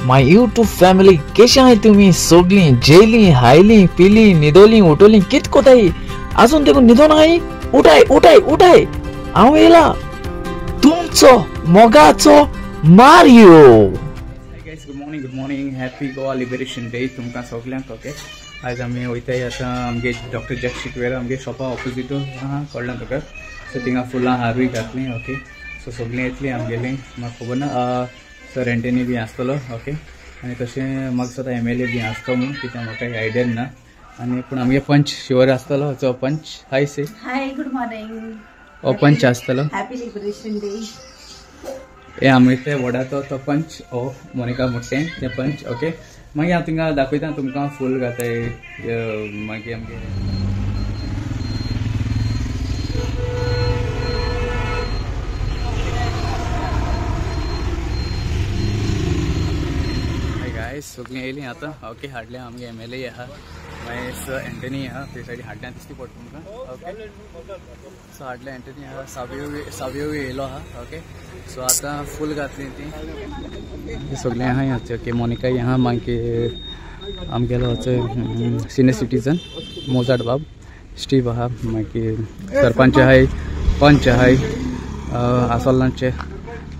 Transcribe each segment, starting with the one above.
My YouTube family, केशे आहाय तुमी सगळीं? जेली, हायली, पिली, न्हिदोली, उठोली, कित कोताय? आजून देखून न्हिदोन आहाय? उठाय उठाय उठाय, हांव येयला तुमचो मोगाचो Mario. Hi guys, good morning, good morning. Happy Goa liberation day तुमकां सगल्यांक. ओके, आयज आमी वयताय आतां आमगे डॉक्टर जॅक सिक्वेरा आमगे शॉपा ऑपोजीट आहा, कळ्ळें तुका? सो थिंगा फुलां हारूय घातलीं. ओके, सो सगळीं येतलीं आमगेलीं, म्हाका खबर ना सर एंटनी बी आसतलो. ओके, आनी तशें म्हाका दिसता एम एल ए बी आसतो म्हणून, कित्याक म्हाका आयडिया ना. आनी पूण आमगे पंच शुअर आसतलो. जो पंच, हाय से. हाय, गुड मॉर्निंग. हो पंच आसतलो. Happy liberation day. हे आमी ते वडाचो तो पंच, हो मोनिका मुट्टें ते पंच. ओके, मागीर हांव थिंगा दाखयता तुमकां फूल घाताय. मागीर आमगे सगळीं येयलीं आतां. ओके, हाडल्या आमगे एम एल ए आहा, मागीर सर एंटनी आहा, ते सायडी हाडल्या दिसती पडटा तुमकां. ओके, सो हाडल्या एंटनी आहा, सावियो येयलो आहा. ओके, सो आतां फूल घातली ती सगळीं आहा. ओके, मोनिका आहा, मागीर आमगेलो सिनियर सिटीजन मोजाट बाब स्टीव आहा, मागीर सरपंच आहाय, पंच आहाय आसोल्लांचे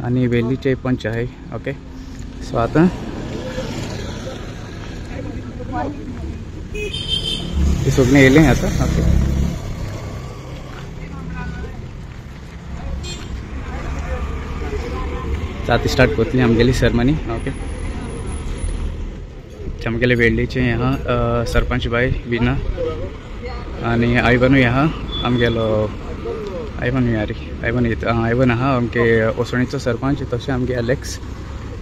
आनी वेलीचे पंच आहाय. ओके, सो आतां सगळीं येयलीं आतां. ओके, आतां स्टार्ट करतली आमगेली सेरेमनी. ओके, आमगेले वेल्लीचे आहा सरपंच बाय विना आनी आयवनूय आहा आमगेलो, आयवन यारी आयवन आयवन आहा आमगे ओसणीचो सरपंच. तशें आमगे एलेक्स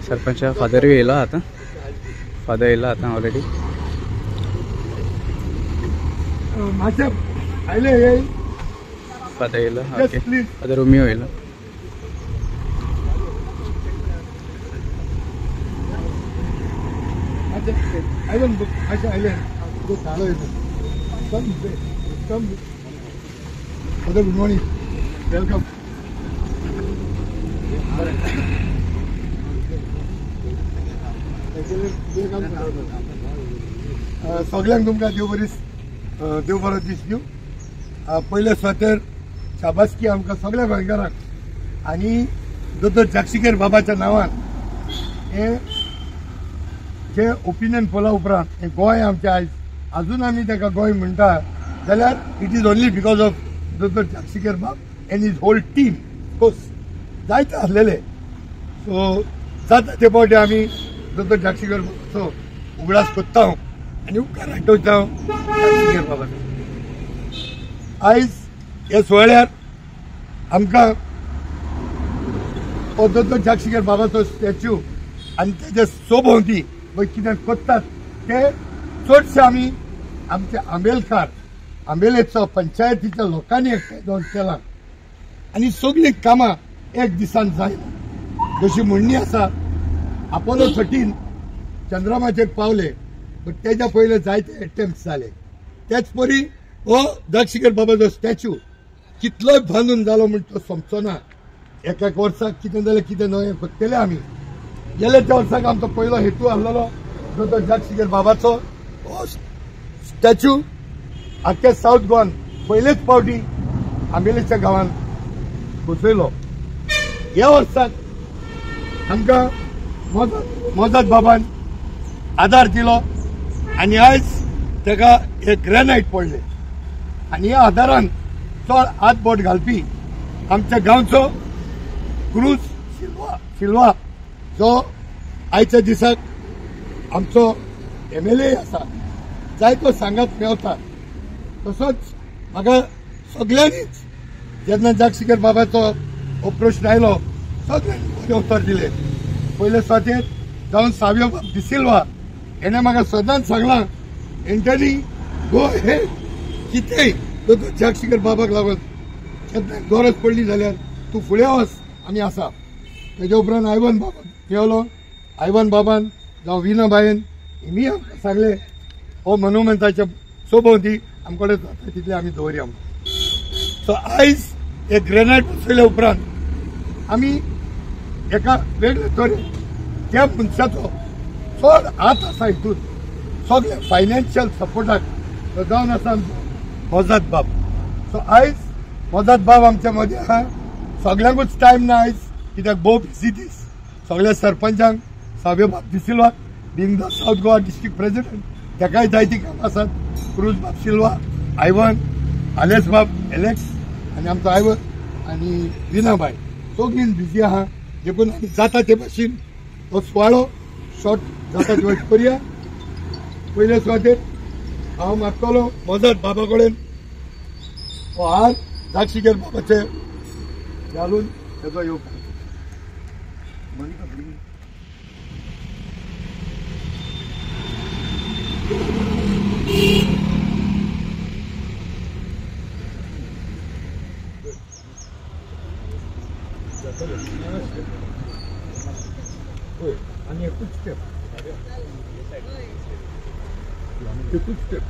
सरपंच फादरूय येयलो आतां, फादर येयलो आतां ऑलरेडी. फादर येयलो. ओके, फादर रोमियो येयलो. Good morning, welcome. सगळ्यांक तुमकां देव बरी देव बरो दीस दिवं. पयले सुवातेर शाबासकी आमकां सगळ्या गोंयकारांक आनी दोतोर जॅक सिकेर बाबाच्या नांवान हे जे ओपिनियन पोला उपरांत हें गोंय आमचें आयज आजून आमी ताका गोंय म्हणटा जाल्यार it is only because of दोतोर जॅक सिकेर बाब and his whole team. Course जायते आसलेले, सो जाता ते फावटी आमी दोतोर जॅक सिकेर बाबाचो उगडास कोत्ता आनी उपकार आठवता जॅक सिकेर बाबाचो. आयज ह्या सुवाळ्यार आमकां हो दोतोर जॅक सिकेर बाबाचो स्टॅच्यू आनी तेजे सोभोंवती पळय कितें कोत्तात ते चडशे आमी आमचे आंबेलकार आंबेलेचो पंचायतीच्या लोकांनी एकठांय जावन केला आनी सगळीं कामां एक दिसान जायना. जशी म्हणणी आसा अपोलो 13 चंद्रमाचेर पावले, बट तेज्या पयले जायते एटेम्प्ट जाले. तेच परी हो जॅक सिकेर बाबाचो स्टॅच्यू कितलोय बांदून जालो म्हण तो सोंपचो ना. एक एक वर्साक कितें जालें कितें नवें कोत्तले आमी. गेल्या त्या वर्साक आमचो पयलो हेतू आसलेलो दोतोर जॅक सिकेर बाबाचो हो स्टॅच्यू आख्या सावथ गोवान पयलेच फावटी आंबेलेच्या गांवान बसयलो. ह्या वर्साक आमकां मोजात बाबान आदार दिलो आनी आयज ताका एक ग्रेनायट पडले आनी ह्या आदारान चड हात बोट घालपी आमच्या गांवचो क्रूज सिल्वा जो आयच्या दिसाक आमचो एम एल ए आसा, जायतो सांगात मेवता. तसोच म्हाका सगळ्यांनीच जेन्ना जॅक सिकेर बाबाचो हो प्रश्न आयलो सगळ्यांनी बरें उत्तर दिलें. पयले सुवातेर जावन सावियो डिसिल्वा हेणें म्हाका सदांच सांगलां, एंटनी गो हे कितेंय दोतोर जॅक सिकेर बाबाक लागून केन्ना गरज पडली जाल्यार तूं फुडें वच, आमी आसा. तेज्या उपरांत आयवन बाबा मेवलो, आयवन बाबान जावं विना बायन हेमी आमकां सांगलें हो मोनुमेंटाच्या सोभोंवती आमचे कडेन जाता तितलें आमी दवरया. सो आयज एक ग्रेनायट बसयल्या उपरांत आमी एका वेगळे तरेन त्या मनशाचो चड हात आसा हितून सगळे फायनान्शियल सपोर्टाक तो जावन आसा आमचो मोजात बाब. सो आयज मोजात बाब आमच्या मदीं आहा. सगळ्यांकूच टायम ना आयज कित्याक भोव बिजी दीस. सगळ्या सरपंचांक साव्यो बाब D'Silva being the South Goa district president ताकाय जायतीं कामां आसात. क्रूज बाब सिल्वा, आयवन, आलेस बाब एलेक्स आनी आमचो आयवन आनी विनाबाय सगळीं बिजी आहा. देखून आमी जाता ते भाशेन हो सुवाळो शॉर्ट जाता ते भाशेन करुया. पयले सुवातेर हांव मागतलो मोजात बाबा कडेन हो हार जाक्षीगेर बाबाचे घालून तेजो येवपाक. आनी एकूच स्टेप, एकूच स्टेप.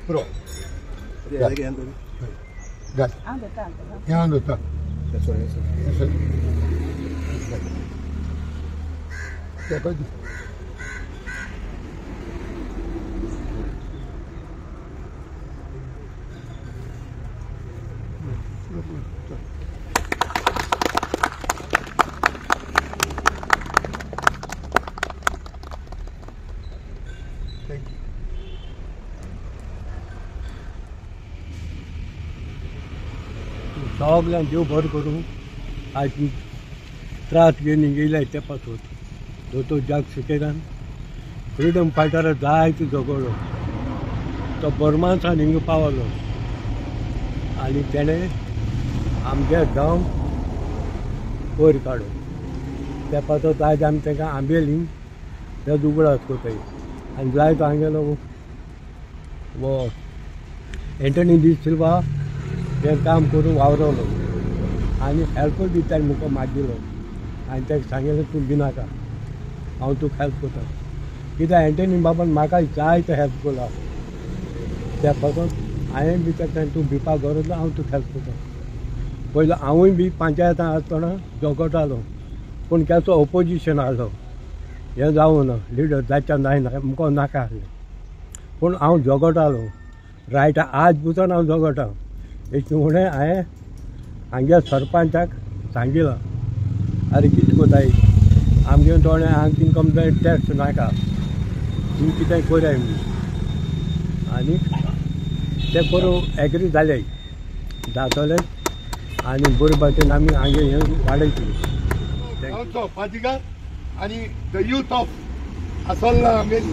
पुरो घाल हें हांव धरता. तेका दी. सगळ्यांक देव बरो करूं. आयज त्रास घेवन येयल्या ते पासून दोतोर जाक सिकेरान फ्रिडम फायटर जायतो झगडलो. तो बर्मासान हिंगा पावलो आनी तेणें आमगे गांव वयर काडलो. त्या पासत आयज आमी तांकां आंबेली तेजो उगडास करताय. आनी जायतो हांगेलो हो एंटनी डी सिल्वा तें काम करून वावरलो आनी हेल्पूय बी ताणें म्हाका मागिल्लो. आनी ताका सांगिल्लें तूं भिनाका, हांव तुका हेल्प करता. कित्याक एंटनी बाबान म्हाका जायतो हेल्प केला. त्या पासून हांवें बी ताका सांगलें तूं भिवपाक गरज ना, हांव तुका हेल्प करता. पयलो हांवूय बी पंचायतान आसतना झगडटालो, पूण केसो ओपोजिशन आहलो, हें जावं ना, लिडर जायच्या जायना म्हाका नाका आहलें. पूण हांव झगडटालो रायट, आज पसून हांव झगडटा. एक म्हणून हांवें हांगे सरपंचाक सांगिलां, आरे कितें कोताय आमगे थोडे हांगा इनकम टॅक्स नाका, तुमी कितें करया म्हणून. आनी ते करूं एग्री जाले जातले आनी बरे भाशेन आमी हांगे हें वाडयतली. गांवचो पाजिगार आनी the youth of Assolna Ambel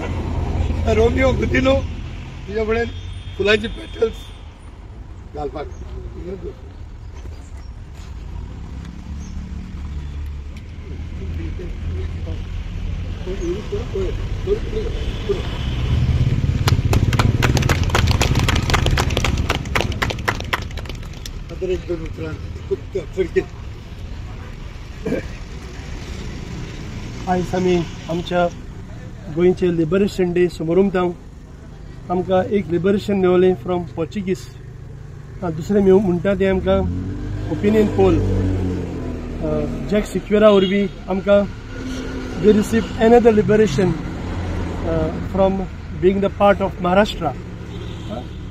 Romeo Godinho तुजे कडेन फुलांची पेटल्स घालपाक. एक दोन उतरां खूब फरकेत. आयज आमी आमच्या गोंयचे लिबरेशन डे समोरमता. आमकां एक लिबरेशन मेवलें फ्रॉम पोर्चुगीज, दुसरें म्हणटा तें आमकां ओपिनियन पोल जॅक सिक्वेरा वरवीं आमकां we receive another liberation from being the part of Maharashtra.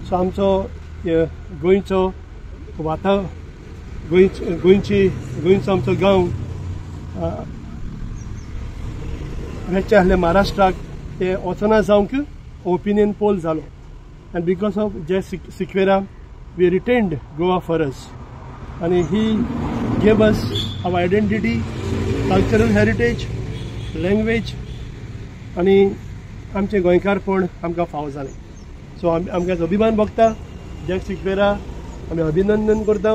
So आमचो गोंयचो वाता गोंयचो आमचो गांव वेचे आहले महाराष्ट्राक ते वचना जावंक ओपिनियन पोल जालो. And because of Jack Sequeira we retained Goa for us. आनी he gave us our identity, cultural heritage, language आनी आमचें गोंयकारपण आमकां फावो जालें. सो आमकां अभिमान भोगता जॅक सिक्वेरा, आमी अभिनंदन करता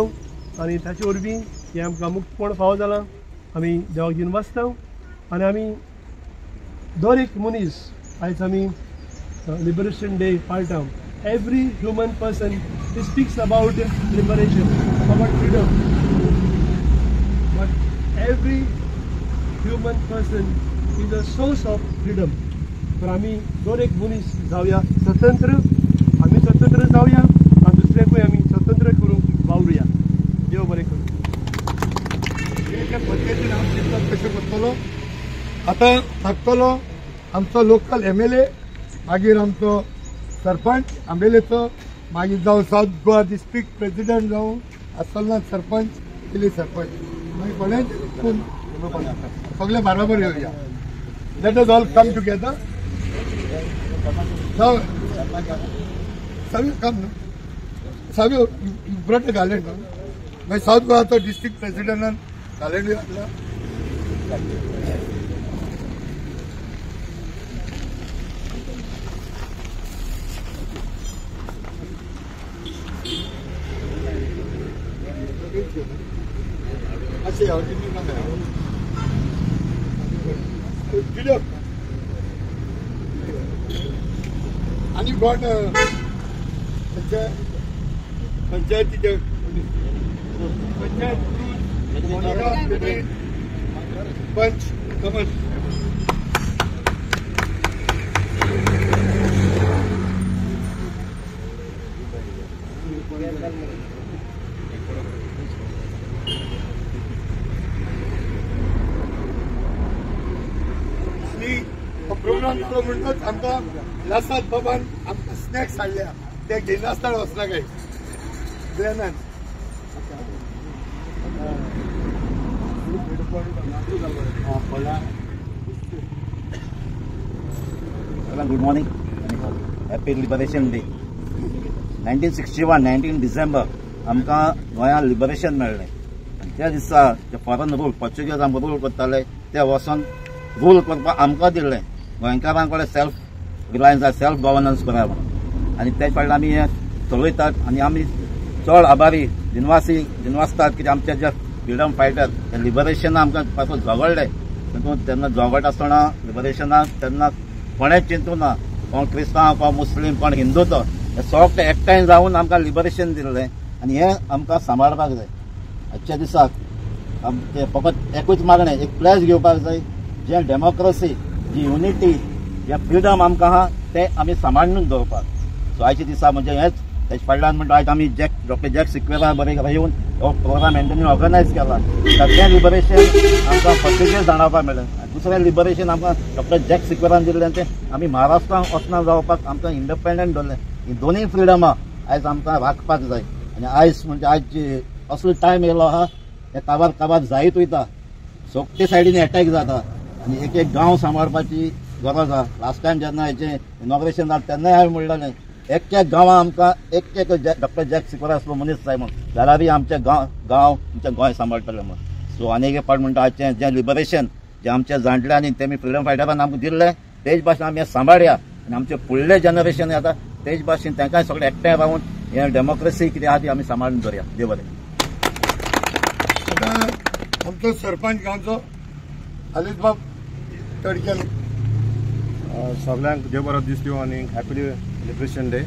आनी ताचे वरवीं हें आमकां मुक्तपण फावो जालां. आमी देवाक दिवन वाचता आनी आमी दर एक मनीस आयज आमी लिबरेशन डे पाळटा. Every human person speaks about liberation, about freedom, but every human person is a source of freedom. तर आमी दर एक मनीस जावया स्वतंत्र, आमी स्वतंत्र जावया आनी दुसऱ्याकूय आमी स्वतंत्र करूंक वावरुया. देव बरें करूं. त्या पद्दतीन हांव चिंतप कशें करतलो. आतां थाकतलो आमचो लोकल MLA, मागीर आमचो सरपंच आंबेलेचो, मागीर जावं सावथ गोवा डिस्ट्रिक्ट प्रेसिडेंट जावं आसलना सरपंच, इल्ली सरपंच, मागीर कोणेंच कोण सगळे बरोबर येवया. Let us all come together. Savio come न्हू, सावयो ब्रॉट घालें न्हू, मागीर सावथ गोवाचो डिस्ट्रिक्ट प्रेसिडेंटान घालें घातला. आनी कोण पंचायतीचे पंचायत पंच कमल प्रोग्राम जालो म्हणटच आमकां लासाद बाबान आमकां स्नॅक्स हाडल्या, ते घेयनासतना वचना काय ग्लॅनान. Good morning, happy liberation day. 1961 19 December आमकां गोंयांत लिबरेशन मेळ्ळें. आनी त्या दिसा जे फॉरन रूल पोर्चुगीज आमकां रूल करताले ते वचोन रूल करपाक आमकां दिल्लें. गोंयकारां कडेन सेल्फ रिलायन्स आसा, सेल्फ गवर्नन्स करा म्हणून. आनी तेच फाटल्यान आमी हें चलयतात आनी आमी चड आभारी दिनवासी दिनवासतात की आमचे जे फ्रिडम फायटर ते लिबरेशना आमकां पासून झगडले. तातूंत तेन्ना झगडटा आसतना लिबरेशनाक तेन्ना कोणेंच चिंतूं ना, कोण क्रिस्तांव, कोण मुस्लीम, कोण हिंदू, तो हे सगळे एकठांय जावन आमकां लिबरेशन दिल्लें आनी हें आमकां सांबाळपाक जाय. आजच्या दिसाक आमचें फकत एकूच मागणें, एक प्लेज घेवपाक जाय, जें डेमोक्रेसी, जी युनिटी, जें फ्रिडम आमकां आहा तें आमी सांबाळून दवरपाक. सो आयच्या दिसा म्हणजे हेंच तेज फाटल्यान म्हणटा आयज आमी जॅक डॉक्टर जॅक सिक्वेरा बरें येवन हो प्रोग्राम एंटनी ऑर्गनायज केला. तें लिबरेशन आमकां पोर्चुगीज जाणावपाक मेळ्ळें. दुसरें लिबरेशन आमकां डॉक्टर जॅक सिक्वेरान दिल्लें तें आमी महाराष्ट्रान वचना जावपाक आमकां इंडिपेंडंट दवरलें. ही दोनूय फ्रिडमां आयज आमकां राखपाक जाय. आनी आयज म्हणजे आयज असलो टायम येयलो आहा हे काबार काबार जायत वयता, सगळे सायडीन एटॅक जाता आनी एक एक गांव सांबाळपाची गरज आहा. लास्ट टायम जेन्ना हेचें इनॉग्रेशन जालें तेन्नाय हांवें म्हणलेलें एक एक गांवां आमकां एक एक डॉक्टर जॅक सिक्वेरा असलो मनीस जाय म्हणून, जाल्यारय आमचें गांव गांव आमचें गोंय सांबाळटलें म्हणून. सो आनी एक फावट म्हणटा आयचें जें लिबरेशन जें आमच्या जाणट्यांनी तेमी फ्रिडम फायटरान आमकां दिल्लें तेच भाशेन आमी हें सांबाळया आनी आमचें फुडलें जनरेशन येता तेच भाशेन तांकांय सगळें एकठांय रावन हें डेमोक्रेसी कितें आहा ती आमी सांबाळून दवरया. देव बरें. आमचो सरपंच गांवचो आलिसबाब तडकेल. सगळ्यांक देव बरो दीस दिवं आनी हॅपी लिबरेशन डे.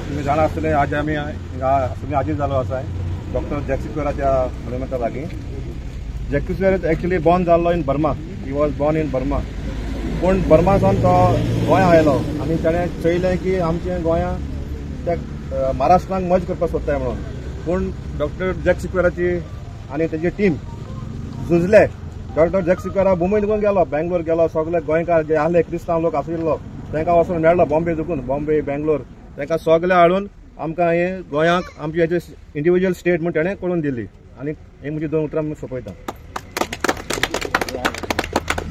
तुमी जाणा आसतले आज आमी सगळीं आजीर जालो आसा डॉक्टर जॅक सिक्वेराच्या मोन्युमेंटा लागीं. जॅक सिक्वेरा एक्चुली बॉर्न जाल्लो in Burma, he was born in Burma. पूण बर्मा सावन तो गोंया आयलो आनी ताणें चोयलें की आमचें गोंया त्या महाराष्ट्राक मर्ज करपाक सोदताय म्हणून. पूण डॉक्टर जॅक सिक्वेराची आनी तेजी टीम झुजले. डॉक्टर जॅक सिक्वेरा मुंबय निघून गेलो, बेंगलोर गेलो, सगळे गोंयकार जे आहले क्रिस्तांव लोक आशिल्लो तांकां वचून मेळ्ळो बॉम्बे दुखून, बॉम्बे बेंगलोर तांकां सगळे हाडून आमकां हे गोंयांक आमची हेजे इंडिविज्युअल स्टेट म्हूण ताणें करून दिली. आनी हे म्हजी दोन उतरां सोंपयता.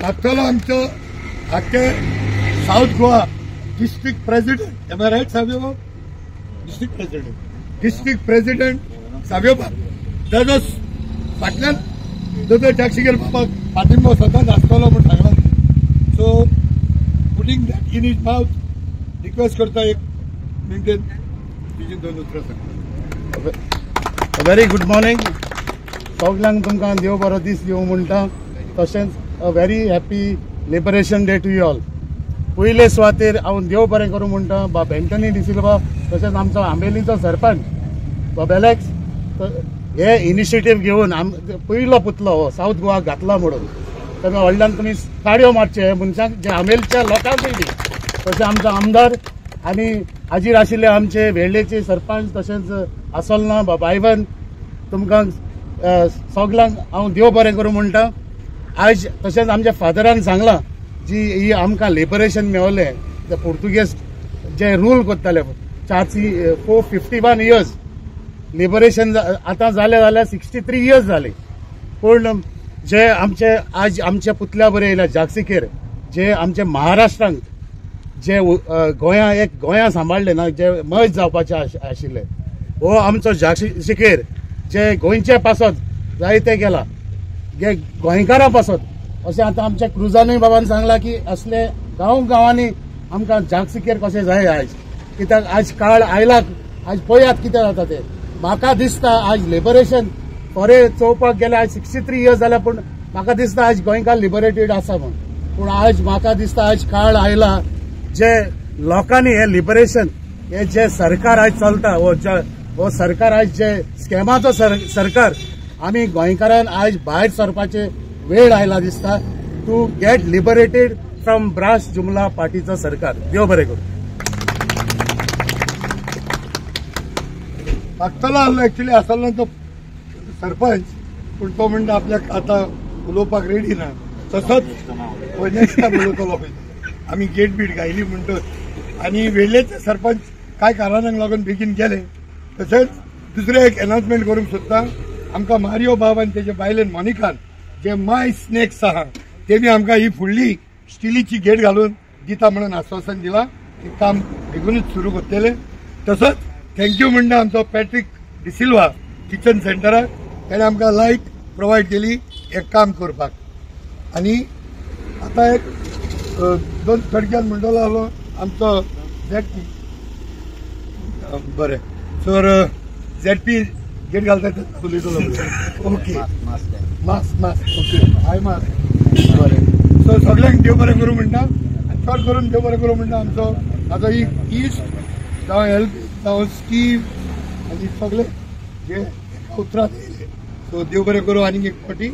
धाकटलो आमचो आख्खे South Goa district president, am I right Savio बाब? डिस्ट्रिक्ट प्रेसिडेंट, डिस्ट्रिक्ट प्रेसिडेंट सावयो बाब ताजो फाटल्यान दोतोर जॅक सिक्वेरा बाबाक पाठिंबो सदांच आसतलो म्हूण सांगलां. So putting that in his mouth request करता एक मिनटेन तिजी दोन उतरां सांगता. व्हेरी गुड मॉर्निंग सगल्यांक, तुमकां देव बरो दीस दिवं म्हणटा. तशेंच a very happy liberation day to you all. पयले सुवातेर हांव देव बरें करूं म्हणटा बाब एंटनी डिसिल्वा, तशेंच आमचो आंबेलीचो सरपंच बाब एलेक्स हे इनिशिएटीव घेवन पयलो पुतलो हो सावथ गोवा घातला म्हणून तेन्ना व्हडल्यान तुमी ताळयो मारचे मनशांक जे आंबेलच्या लोकांकूय बी. तशें आमचो आमदार आनी हाजीर आशिल्ले आमचे वेर्लेचे सरपंच तशेंच आसोलना बाब आयवन, तुमकां सगल्यांक हांव देव बरें करूं म्हणटा. आयज तशेंच आमच्या फादरान सांगलां जी ही आमकां लिबरेशन मेवलें, ते पुर्तुगेज जे रूल करताले 451 इयर्स लिबरेशन आतां जालें जाल्यार 63 इयर्स जाले. पूण जे आमचे आज आमच्या पुतल्या बरें येयल्या जाक सिकेर, जे आमचे महाराष्ट्रांत जे गोंया एक गोंया सांबाळ्ळें ना, जे मर्ज जावपाचे आशिल्ले, हो आमचो जाक सिकेर जे गोंयचे पासत जायते गेला, जे गोंयकारां पासत. अशें आतां आमच्या क्रुजानूय बाबान सांगलां की असले गांव गांवांनी आमकां जाक सिकेर कशें जाय आयज, कित्याक आज काळ आयला, आज पळयात कितें जाता तें. म्हाका दिसता आज लिबरेशन खरें चोवपाक गेल्यार आज 63 इयर्स जाल्या, पूण म्हाका दिसता आज गोंयकार लिबरेटेड आसा म्हूण. पूण आज म्हाका दिसता आज काळ आयला जे लोकांनी हे लिबरेशन हे जे सरकार आज चलता, हो सरकार आज जे स्कॅमाचो सरकार, आमी गोंयकारान आज भायर सरपाचे वेळ आयला दिसता, to get liberated from brass Jumla पार्टीचो सरकार. देव बरें करूं. मागतलो आसलो एक्चुली आसलो तो सरपंच, पूण तो म्हणटा आपल्याक आतां उलोवपाक रेडी ना, तसोच नेक्स्ट टायम उलयतलो. आमी गेट बीट घायली म्हणटच आनी वेळेचे सरपंच कांय कारणांक लागून बेगीन गेले. तशेंच दुसरें एक अनाउन्समेंट करूंक सोदता, आमकां मारियो बाब आनी तेजे बायलेन मोनिकान जे माय स्नेक्स आहा तेमी आमकां ही फुडली स्टिलीची गेट घालून दिता म्हणून आश्वासन दिलां, तें काम बेगीनूच सुरू करतले. तसोच thank you म्हणटा आमचो पॅट्रीक डिसिल्वा किचन सेंटराक, ताणें आमकां लायट प्रोवायड केली एक काम करपाक. आनी आतां एक दोन थोडक्यान म्हणटलो आसलो आमचो झेडपी, बरें सर झेडपी गेट घालता उलयतलो. Okay mask mask okay hi mask बरें. सो सगळ्यांक देव बरें करूं म्हणटा आनी चड करून देव बरें करूं म्हणटा आमचो आतां इश्ट जावं हेल्प जावं स्कीम आनी सगळे जे एका उतरांत येयले. सो देव बरें करूं आनीक एक फावटी.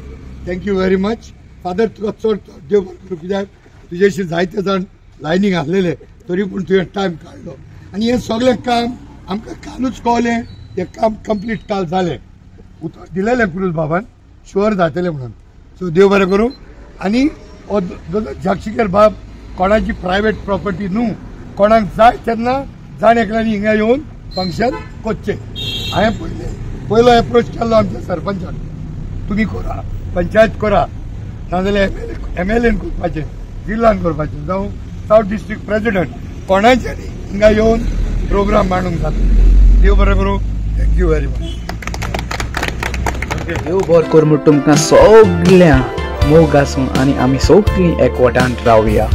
Thank you very much father, तुका चड देव बरें करूं, कित्याक तुजेशी जायते जाण लायनीक आसलेले तरी पूण तुवें टायम काडलो आनी हें सगळें काम आमकां कालूच कळ्ळें, हें काम कंप्लीट काल जालें, उतर दिलेलें क्रूज बाबान शुअर जातलें म्हणून. सो देव बरें करूं. आनी हो जाक सिकेर बाब कोणाची प्रायवेट प्रॉपर्टी न्हू, कोणाक जाय तेन्ना जाण एकल्यांनी हिंगा येवन फंक्शन करचें. हांवें पयलो एप्रोच केल्लो आमच्या सरपंचाक, तुमी करा, पंचायत करा, नाजाल्यार एमएलएन करपाचें, जिल्ल्यान करपाचें, जावं सावथ डिस्ट्रिक्ट प्रेजिडंट, कोणाच्यानी हिंगा येवन प्रोग्राम मांडूंक जाता. देव बरें करूं. Thank you very much. देव बरें करूं म्हूण तुमकां सगळ्यांक मोग आसूं आनी आमी सगळीं एकवटान रावया.